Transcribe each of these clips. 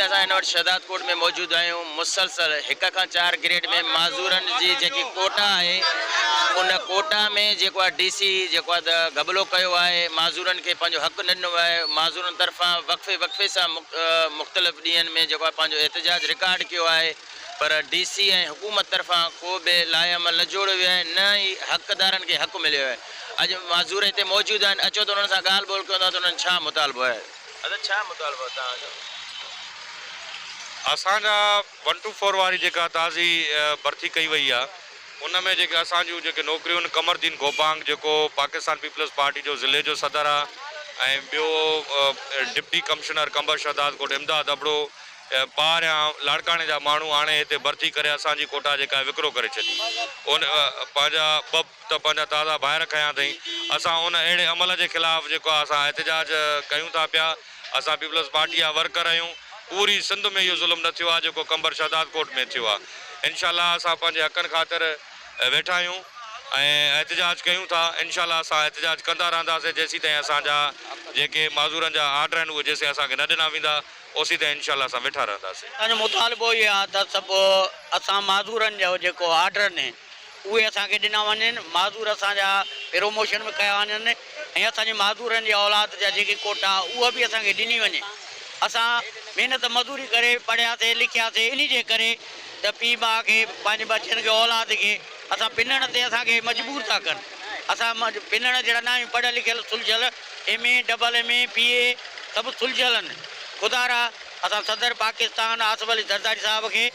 اسان هن وقت شهدادڪوٽ ۾ موجود آهيون مسلسل هڪ کان چار گريڊ ۾ معذورن جي جيڪي ڪوٽا آهي ان ڪوٽا ۾ جيڪو آهي ڊي سي جيڪو آهي ته گهٻلو ڪيو آهي معذورن کي پنهنجو حق نه ڏنو آهي معذورن طرفان وقفي وقفي سان مختلف ڏينهن ۾ جيڪو آهي پنهنجو احتجاج رڪارڊ ڪيو آهي پر ڊي سي ۽ حڪومت طرفان ڪو به لائحه عمل نه جوڙيو ويو آهي نه ئي حقدارن کي حق مليو آهي اڄ معذور هتي موجود آهن اچو ته انهن سان ڳالهه ٻولهه ڪيون ٿا ته انهن ڇا مطالبو آهي. ادا ڇا مطالبو آهي توهان جو. اسان جا ون ٽو فور واري جيڪا تازي ڀرتي ڪئي وئي آهي ان ۾ جيڪي اسان جون جيڪي نوڪريون آهن قمر الدين گوپانگ جيڪو پاڪستان پيپلز پارٽي جو ضلعي جو صدر آهي ۽ ٻيو ڊپٽي ڪمشنر قمبر شهدادڪوٽ امداد ابڙو ٻاهريان لاڙڪاڻي جا ماڻهو آڻي هتي ڀرتي ڪري اسان جي ڪوٽا جيڪا آهي وڪرو ڪري ڇڏي ان پنهنجا ٻه ته پنهنجا تازا ڀائر کنيا اٿئين اسان ان اهڙي عمل جي خلاف جيڪو آهي اسان احتجاج ڪيون ٿا پيا اسان پيپلز پارٽي جا ورڪر آهيون پوري سنڌ ۾ اهو ظلم نه ٿيو آهي جيڪو قمبر شهدادڪوٽ ۾ ٿيو آهي انشاء الله اسان پنهنجي حقن خاطر ويٺا آهيون ۽ احتجاج ڪيون ٿا انشاء الله اسان احتجاج ڪندا رهنداسين جيسيتائين اسان جا جيڪي معذورن جا آرڊر آهن اهي جيسين اسان کي نه ڏنا ويندا اوسيتائين انشاء الله اسان ويٺا رهنداسين. اسان جو مطالبو اهو آهي ته سڀ اسان معذورن جو جيڪو آرڊر آهن اهي اسان کي ڏنا وڃن، معذور اسان جا پروموشن به ڪيا وڃن ۽ اسان جي معذورن جي اولاد جا جيڪي ڪوٽا اها به اسان کي ڏني وڃي. اسان محنت مزوري ڪري پڙهياسي لکياسي انهي جي ڪري ته پيء ماء کي پنهنجي ٻچن کي اولاد کي اسان پنڻ تي اسان کي مجبور ٿا ڪن. اسان پنڻ جهڙا نه آهيون پڙهيل لکيل سلجهيل M A, double M A, P A سڀ سلجهيل آهن. خدارا اسان صدر پاڪستان آصف علي زرداري صاحب کي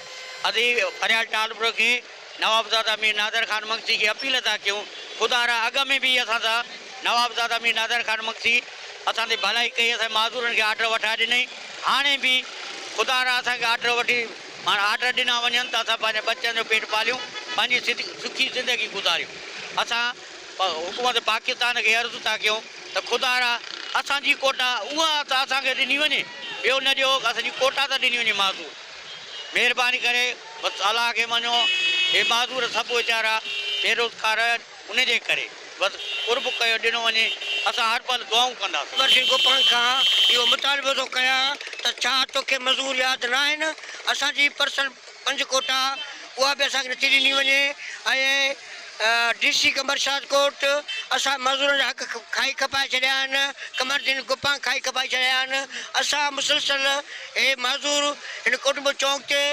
ادي فريال ٽالپر کي نوابزاده مير نادر خان مگسي کي اپيل ٿا ڪيون خدارا اڳ ۾ به اسان سان نوابزاده مير نادر خان مگسي اسان تي ڀلائي ڪئي اسان معذورن کي آرڊر وٺائي ڏنائين هاڻي به خدارا اسان کي آرڊر وٺي معنيٰ آرڊر ڏنا وڃن ته اسان پنهنجي ٻچن جو پيٽ پاليون پنهنجي سکي زندگي گذاريون اسان حڪومت پاڪستان کي عرض ٿا ڪيون ته خدارا اسان جي ڪوٽا اها ته اسان کي ڏني وڃي ٻيو نه ڏيو اسان جي ڪوٽا ته ڏني وڃي معذور مهرباني ڪري بس الله کي مڃو هي معذور سڀ ويچارا بيروزگار ان جي ڪري بس قرب ڪيو ڏنو وڃي اسان هر پل دعائون ڪنداسين. برشي گوپانگ کان اهو مطالبو ٿو ڪيان ته ڇا توکي مزور ياد ناهن؟ اسان جي پرسن پنج ڪوٽا اها به اسان کي نٿي ڏني وڃي ۽ ڊي سي قمر شاهدڪوٽ اسان مزورن جا حق کائي کپائي ڇڏيا آهن، قمر الدين گوپانگ کائي کپائي ڇڏيا آهن، اسان مسلسل هي معذور هن ڪوٽنبو چونڪ تي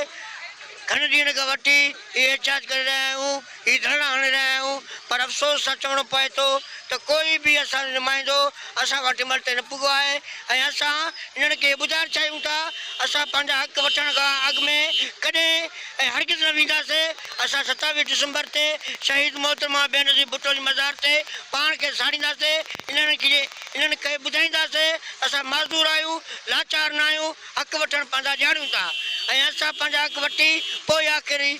گهڻن ڏينهن کان وٺي هي احتجاج ڪري رهيا آهيون، هي ڌرڻا هڻي رهيا آهيون پر افسوس سان چوڻو پوي ٿو ته ڪوئي به اسان جو نمائندو اسان وٽ هن مهل تائين نه پڳو آهي ۽ اسان انهن کي ٻڌائڻ چاهيون ٿا اسان پنهنجا حق وٺڻ کان اڳ ۾ ڪڏهن ۽ هرگز نه وينداسين اسان 27 ڊسمبر تي شهيد محترمه بينظير ڀٽو جي مزار تي پاڻ کي ساڙينداسين انهن کي انهن کي ٻڌائينداسين اسان معذور آهيون لاچار نه آهيون حق وٺڻ پنهنجا ڄاڻيون ٿا ۽ اسان پنهنجا حق وٺي پوء آخري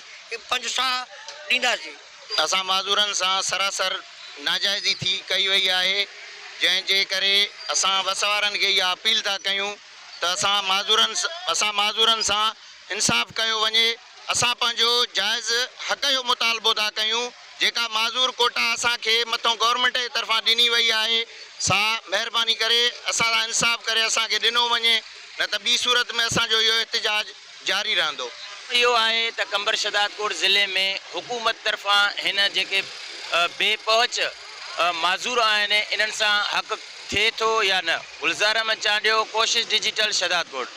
پنهنجو ساهه ڏينداسين. اسان معذورن سان سراسر ناجائزي ٿي ڪئي وئي آهي جنهن جي ڪري اسان وس وارن کي اها اپيل ٿا ڪيون ته اسان معذورن اسان معذورن سان انصاف ڪيو وڃي اسان پنهنجو جائز حق جو مطالبو ٿا ڪيون جيڪا معذور ڪوٽا اسان کي مٿون گورنمينٽ جي طرفان ڏني وئي آهي سا مهرباني ڪري اسان سان انصاف ڪري اسان کي ڏنو وڃي نه ته ٻي صورت ۾ اسان جو اهو احتجاج جاري رهندو. اهو آهي ته قمبر شهدادڪوٽ ضلعي ۾ حڪومت طرفان هن جيڪي بي پهچ معذور آهن انهن سان حق ٿئي ٿو يا نه؟ گلزار احمد چانڊيو، ڪوشش ڊجيٽل، شهدادڪوٽ.